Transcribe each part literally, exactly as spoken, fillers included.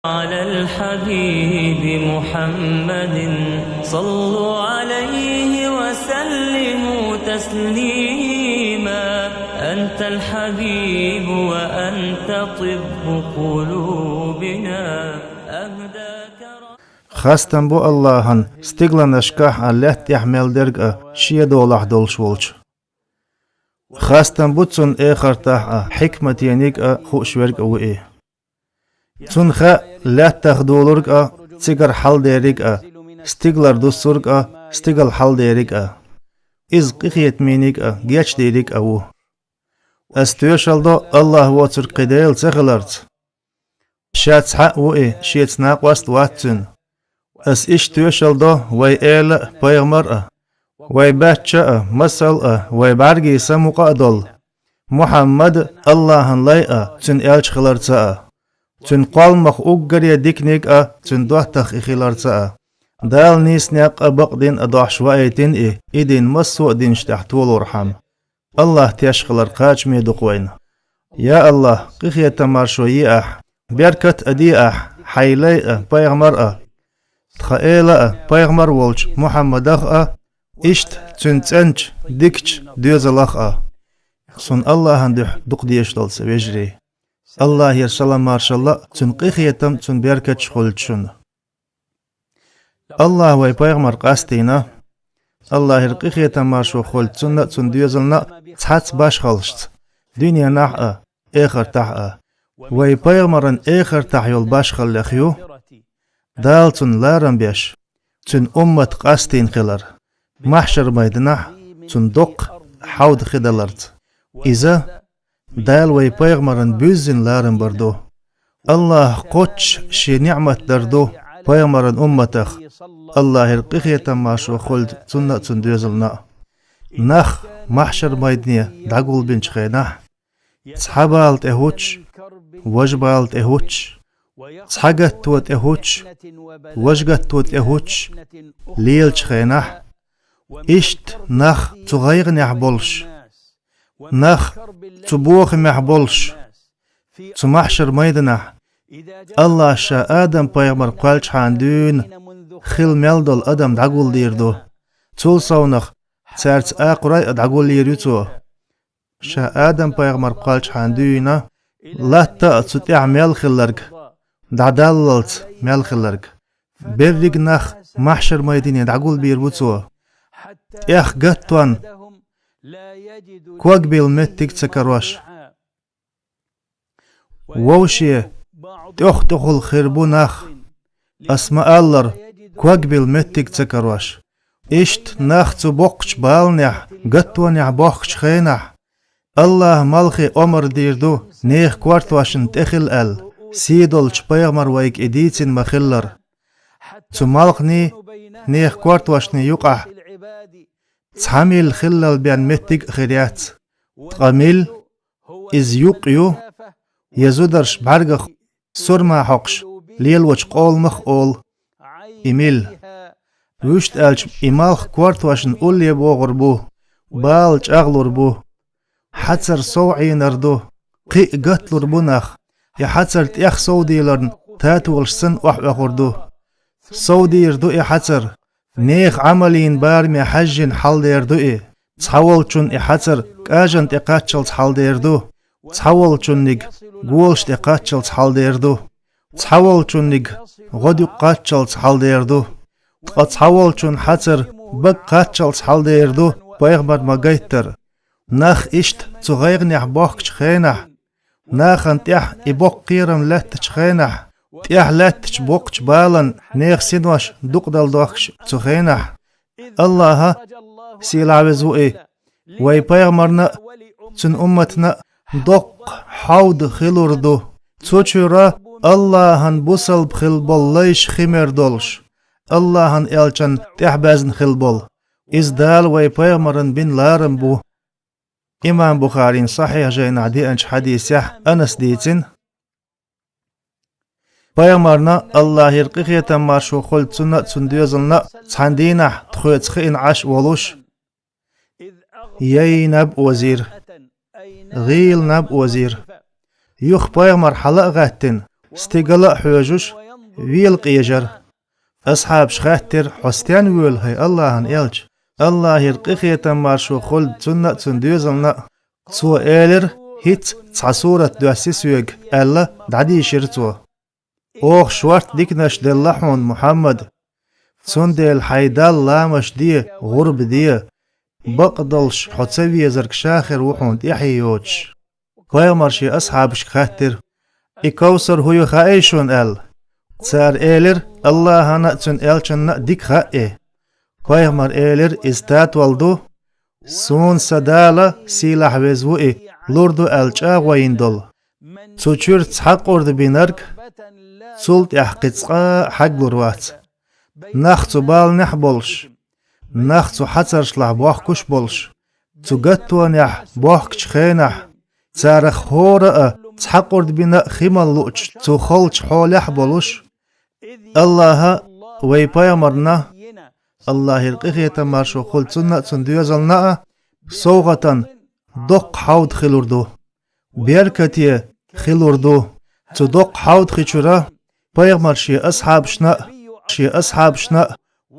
على الحبيب محمد، صلوا عليه وسلموا تسليما. أنت الحبيب وأنت طب قلوبنا، أهداك رب- Хастам бу Аллахьан, стигланашкахь а, лаьттахь мел дерг а, шен долахь долуш волчу. Хастам бу Цунна, эхартахь а, хьикматениг а, хууш верг а ву И. Цунна хаьа лаьттах долург а, цигара хьалдериг а, стигалара дуссург а, стигала хьалдериг а. Иза къинхетамениг а, гечдийриг а ву. Ас тоьшалла до Аллахь воцург кхин Дела ца хиларца. Ша цхьаъ ву И, Шеца накъост вац Цуьнан. Ас иштта тоьшалла до вайн эла а, пайхамар а, вайн баьчча а, масал а, вайн бӀаьргийн самукъа а долу Мухьаммад Аллахьан лай а, Цуьнан элча хиларца а, Цуьнан кхолламах уггаре диканиг а, Цуьнан доттагӀа И хиларца а. Дала нийса некъ а, бакъдин а дохьуш ваийтина И, и дин массо а динаш тӀехь толорхьама. Аллахь теш хилар кхачаме ду-кх вайна. Я Аллахь, къинхетам, маршо е Ахь, беркат а де Ахь Хьайн лай а, пайхамар а, тхан эла а, пайхамар волчу Мухьаммадах а, иштта цуьнан цӀеначу, дикачу доьзалах а. Суна Аллахьан дуьхьа дукха дезаш долу сан вежарий. Аллахьера салам-маршалла а, Цуьнан къинхетам, Цуьнан беркаташ хуьлда шуна. Аллахьа вайн пайхамар къастийна, Аллахьера къинхетам, маршо хуьлда цунна а, цуьнан доьзална а, цхьацца башхаллашца, дуьненахь а, эхартахь а. Вайн пайхамаран эхартахь йолу башхаллех ю Дала цунна ларам беш, цуьнан уммат къастийна хилар, махьшар-майданахь цунна доккха хьовда хи даларца. Иза Дала вайн пайхамарна буьззина ларам бар ду. Аллахьа кхоччуш Шен ниӀмат дар ду пайхамаран умматах, Аллахьера къинхетам, маршо хуьлда цунна а, цуьнан доьзална а. Нах махьшар-майдане дӀагулбинчу хенахь, цхьа бала тӀе хӀуттуш, важа бала тӀе хӀуттуш, цхьа гатто тӀе хӀуттуш, важа гатто тӀе хӀуттуш лелачу хенахь, иштта нах цу гӀайгӀанехь болуш, нах цу бохамехь болуш, цу махьшар-майданахь Аллахьа Ша Адам-пайхамар кхоьллучхьана дуьйна хила мел долу адам дӀагулдийр ду. Цул совнах цаьрца акхарой а дӀагулйийр ю Цо. Ша Адам-пайхамар кхоьллучхьана дуьйна латта а, цу тӀехь мел хилларг, дӀадаллалц мел хилларг, берриг нах махьшар-майдане дӀагулбийр бу Цо. ТӀех гаттонна ког билла меттиг а ца карош. Вовше тӀех-тӀехула хир бу нах, ас ма-аллара, ког билла меттиг а ца карош. Иштта нах цу боккхачу баланехь, гаттонехь бохкучу хенахь, Аллахьа малхе омра дийр ду, нехан кортошна тӀе хила аьлла, сий долчу пайхамар вайга и дийцина ма-хиллара. Цу малхний, нехан кортошний юкъахь цхьа милла хиллал бен меттиг а хир яц. Ткъа милла, иза юкъ ю, я зударш бӀаьргах сурма хьокхуш лелочу къоламах а олу и милла. Вуьшта аьлча, и малх кортошна улле богӀур бу, бала чӀагӀлур бу, хьацар сов Ӏийнар ду, кхин а гатлур бу нах, и хьацар тӀех совдийларна татолаш санна охьаоьхур ду. Совдийр ду и хьацар, нехан Ӏамалан бараме хьаьжжина хьалдер ду и. Цхьаволчунна и хьацар кӀажан тӀе кхаччалц хьалдер ду, цхьаволчунниг голаш тӀе кхаччалц хьалдер ду, цхьаволчунниг гӀодаюкъ кхаччалц хьалдер ду, ткъа цхьаволчун хьацар бага кхаччалц хьалдер ду, пайхамар ма-гайттара. Нах иштта цу гӀайгӀанехь бохкучу хенахь, нахана тӀехь и боккха кхерам лаьттачу хенахь, тӀехь лаьттачу боккхачу баланна нехан синош дукъадала дохкуш цу хенахь, Аллахьа, сийлахь-веза ву И, вайн пайхамарна а, цуьнан умматна а доккха хьовда хилур ду. Цу чуьра Аллахьан бусалба хилла болу лайш хи мер долуш, Аллахьан элчанна тӀаьхьабаьзна хилла болу. Иза Дала вайн пайхамарна бина ларам бу. Имам Бухарин Сахьихь жайнахь деанчу хьадисехь Анаса дийцина: пайхамарна, Аллахьера къинхетам, маршо хуьлда цунна а, цуьнан доьзална а, цхьана дийнахь тхоьца хиъна Ӏаш а волуш, яй наб озийра, гӀийла наб озийра. Юха пайхамар хьала а гӀаьттина, стигала а хьоьжуш, вела къежар. Асхьабаш хаьттира: «Хьо стенна воьлу, хӀай Аллахьан элча?» Аллахьера къинхетам маршо хуьлда цунна а, цуьнан доьзална а. Цо элира: «ХӀинца цхьа сурат доьссий соьга», — аьлла, дӀадийшира цо. «Оха шортта диканаш делла хьуна, Мухьаммад. Цундела хьайн Далла ламаш де, гӀурба де. Бакъдолуш хьо ца везарг ша хир ву хьуна тӀаьхье йоцуш». Пайхамара шен асхьабашка хаьттира: «И Кавсар хӀун ю хаьий шуна?» — аьлла. Цара элира: «Аллахьанна а, цуьнан элчанна а дика хаьа и». Пайхамара элира: «Иза татол ду: „Суна сан Дала, сийлахь веза ву и, лур ду аьлла чӀагӀо йина долу. Цу чуьра цхьа къурд бинарг цул тӀаьхьа кхин цкъа а хьаглур вац. Нах цу баланехь а болуш, нах цу хьацаршлахь бохкуш а болуш, цу гаттонехь бохкучу хенахь, царах хӀора а цхьа къурд бина а хи мала луучу цу халчу хьолехь а болуш, Аллахьа вай пайхамарна, Аллахьера къинхетам маршо хуьлда цунна а, цуьнан доьзална а, совгӀатан доккха хьовда хилур ду. Беркате хилур ду. Цу доккха хьовда хи чуьра пайхамара шен асхьабашна а, шен асхьабашна а,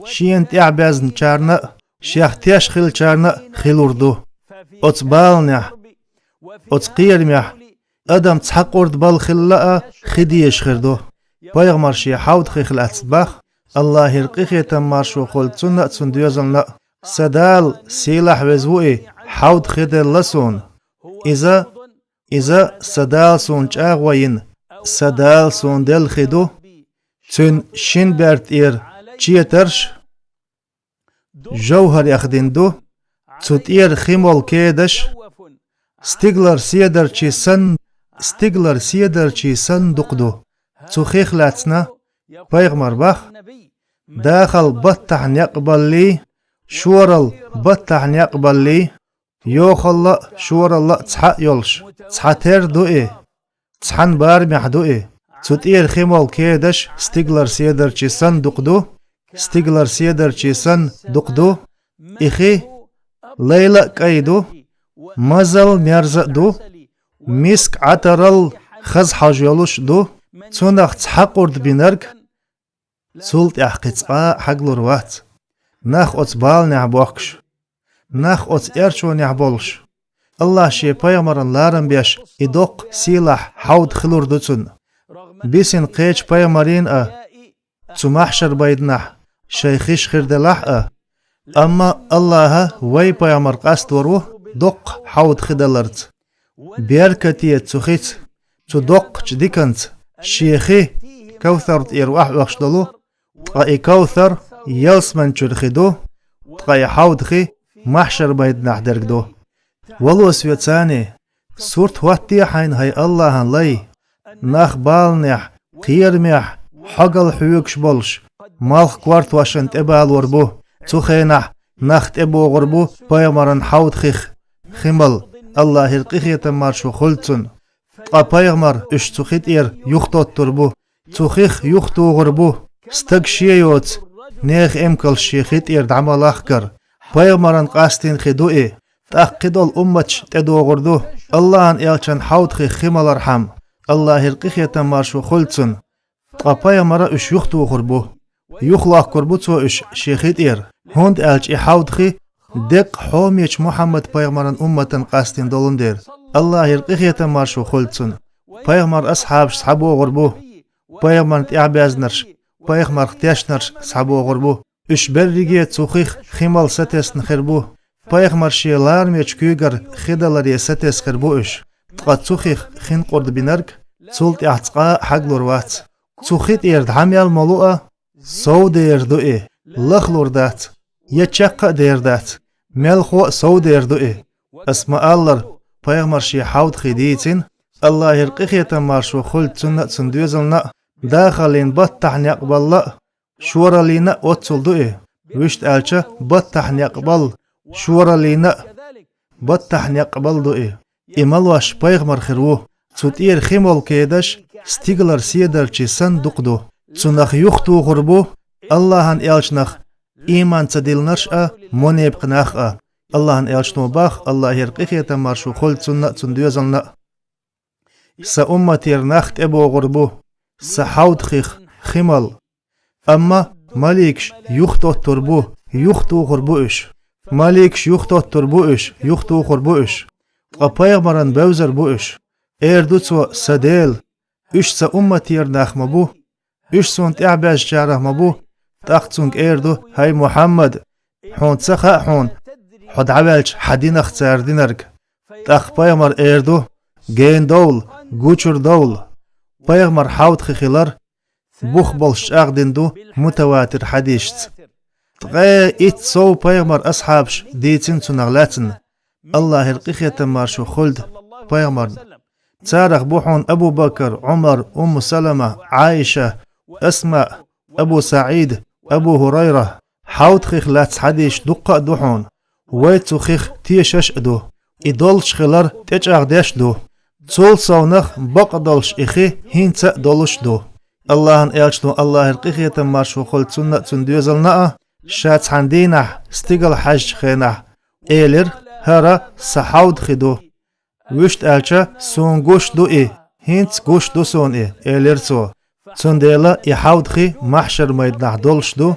шена тӀаьхьабаьзначарна а, шех теш хиллачарна а хилур ду. Оцу баланехь, оцу кхерамехь адам цхьа къурд бала хилла а хи дезаш хир ду“. Пайхамара шен хьовда хих лаьцна боху, Аллахьера къинхетам маршо хуьлда цунна а, цуьнан доьзална а: «Сан Дала, сийлахь веза ву и, хьовда хи делла суна. Иза, иза сан Дала суна чӀагӀо йина, сан Дала суна делла хи ду. Цуьнан шина берда тӀера четарш жовхӀарех дина ду, цу тӀера хи молу кедаш стигалара седарчий санна, стигалара седарчий санна дукха ду». Цу хих лаьцна пайхамара боху: «Дахал баттахь некъ баллий, шорал баттахь некъ баллий, йохалла а, шоралла а цхьаъ йолуш, цхьатерра ду и, цхьана барамехь ду и. Цу тӀера хи молу кедаш стигалара седарчий санна дукха ду, стигалара седарчий санна дукха ду. И хи лайла а кӀай ду, мазал мерза а ду, миск Ӏатарал хаза хьожа йолуш а ду, цунах цхьа къурд бинарг цул тӀаьхьа кхин цкъа а хьаглур вац. Нах оцу баланехь бохкуш, нах оцу эрчонехь болуш, Аллахьа шен пайхамарна ларам беш, и доккха сийлахь хьовда хилур ду цунна. Бисина кхечу пайхамарийн а цу маьхьшар-майданахь шайн хиш хир делахь а, амма Аллахьа вай пайхамар къастор ву доккха хьовда хи даларца. Беркате цу хица, цу доккхачу диканца шен хи, Кавсар тӀера охьаоьхуш долу, ткъа и Кавсар ялсамани чуьра хи ду, ткъа и хьовда хи маьхьшар-майданахь дерг ду. Вало соьца, сурт хӀоттае хьайна, хӀай Аллахьан лай. Нах баланехь, кхерамехь хьогалла хьоьгуш болуш, малх кортошна тӀебалор бу. Цу хенахь нах тӀебогӀур бу пайхамаран хьовда хих, хи мала, Аллахьера къинхетам маршо хуьлда цунна. Ткъа пайхамар уьш цу хи тӀера юхатоттур бу. Цу хих юхатухур бу стаг шен йоцу нехан эмкалш шен хи тӀера дӀа ма лахкара. Пайхамаран къастийна хи ду и, тӀаккха кхидолу умматаш тӀедогӀур ду Аллахьан элчан хьовда хих, хи малархьама, Аллахьера къинхетам маршо хуьлда цунна. Ткъа пайхамара уьш юхатухур бу. Юхалохкур бу цо уьш шен хи тӀера, хӀунда аьлча и хьовда хи деккъа хьомечу Мухьаммад-пайхамаран умматан къастийна долун дера. Аллахьера къинхетам маршо хуьлда цунна. Пайхамар асхьабаш схьабогӀур бу, пайхамарна тӀаьхьабаьзнарш, пайхамарх тешнарш схьабогӀур бу. Уьш берриге цу хих, хи мала сатесна хир бу. Пайхамар шен ларамечу куьйгара хи даларе сатесна хир бу уьш. Ткъа цу хих хин къурд бинарг цул тӀаьхьа цкъа а хьаглур вац. Цу хи тӀера дӀа мел ма лу а, сов дер ду и, лахлур дац, я чекх а дер дац, мелхо а сов дер ду и. Ас ма-аллара, пайхамар шен хьовда хи дийцина, Аллахьера къинхетам маршо хуьлда цунна а, цуьнан доьзална а, дахаллин баттахь некъ балла а, шораллина а оццул ду и. Вуьшта аьлча, баттахь некъ балла, шораллина а баттахь некъ балла ду и. И малош пайхамар хир ву. Цу тӀера хи молу кедаш стигалара седарчий санна дукха ду. Цунах юхатухур бу Аллахьан элчанах ийман ца диллинарш а, мунепакъ нах а. Аллахьан элчано боху, Аллахьера къинхетам маршо хуьлда цунна а, цуьнан доьзална а: «Сан умматера нах тӀебогӀур бу, сан хьовдхих хи мала. Амма маликаш юхатоттур бу, юхатохур бу уьш. Маликаш юхатоттур бу уьш, юхатохур бу уьш. Ткъа пайхамаран бевзар бу уьш. Эр ду цо: «Сан Дела, уьш сан умматера нах ма бу, уьш суна тӀаьхьабаьжначарах ма бу». ТӀаккха цунга эр ду: «ХӀай Мухьаммад, хьуна ца хаьа хьуна, хьо дӀаваьлча хьан динах цара динарг?» ТӀаккха пайхамар эр ду: «Гена довла, гучура довла». Пайхамар хьовдхи хилар бух болуш чӀагӀдина ду мутаватир хьадисашца. Ткъе итт сов пайхамар асхьабаш дийцина цунах лаьцна, Аллахьера къинхетам маршо хуьлда пайхамарна. Царах бу хьуна Абу Бакр, Ӏумар, Умму Салама, Ӏайша, Асмаъ, Абу СаӀид, Абу ХӀурайра. Хьовдхих лаьцна хьадисаш дуккха а ду хьуна. Вай цу хих тешаш а ду. И долуш хилар тӀечӀагӀдеш а ду. Цул совнах бакъдолуш и хи хӀинца а долуш а ду. Аллахьан элчано, Аллахьера къинхетам маршо хуьлда цунна а, цуьнан доьзална а, ша цхьана дийнахь стигала хьаьжначу хенахь, элира: «ХӀара сан хьовдхи ду». Вуьшта аьлча, суна гуш ду и, хӀинца гуш ду суна и, элира цо. Цундела и хьовдхи махьшар-майданахь долуш ду,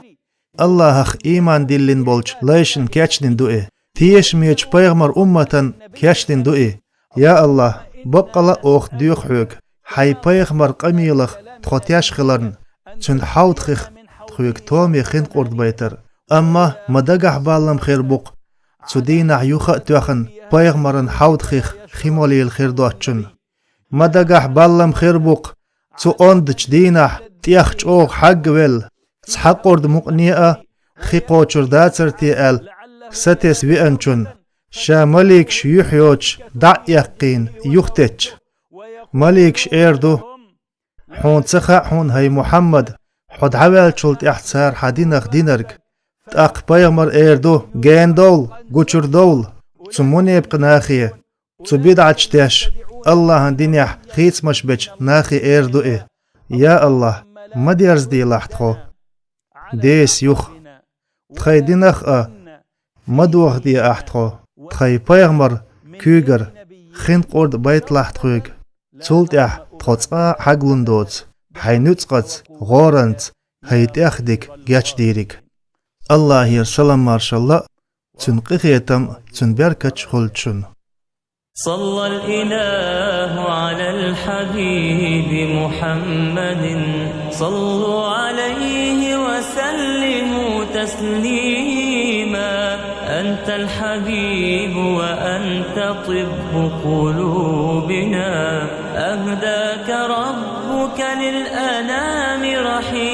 Аллахьах ийман диллина болчу лайшна кечдина ду и. Тешамечу пайхамар умматан кечдина ду и. Я Аллахь, баккъала а оха доьху хьоьга, хьайн пайхамар къамелах тхо теш хиларна, цуьнан хьовдхих тхоьга томе хин къурд байтар. Амма ма дагахь баллам хир бу-кх, цу дийнахь юха а тоьхна пайхамаран хьовдхих хи молийла хир доцучунна. Ма дагахь баллам хир бу-кх, цу ондачу дийнахь тӀех чӀогӀа хьаггавелла, цхьа къурд мукъане а хи кхочур дацара те аьлла, сатесна веанчунна, ша маликаш юьхь йоцуш дӀа а эккхийна юхатеттача. Маликаш эр ду: «Хьуна ца хаьа хьуна, хӀай Мухьаммад, хьо дӀаваьллачул тӀаьхьа цара хьан динах динарг». ТӀаккха пайхамар эр ду: «Гена довла, гучура довла цу мунепакъ нахе, цу бидӀаташ деш, Аллахьан динехь хийцамаш бечу нахе эр ду и: Я Аллахь, ма дерзаделахь тхо деса юха, тхайн динах а ма дохаде ахь тхо, тхайн пайхамар куьйгара хин къурд байталахь тхоьга, цул тӀаьхьа тхо цкъа а хьаглун доцу хьайн нуьцкъаца, гӀоранца хӀай тӀех дика гечдийриг». Аллахьера салам-маршалла а, цуьнан къинхетам а, цуьнан беркаташ а хуьлда шуна. صلى الإله على الحبيب محمد. صلوا عليه وسلموا تسليما. أنت الحبيب وأنت طب قلوبنا. أهداك ربك للأنام رحيما.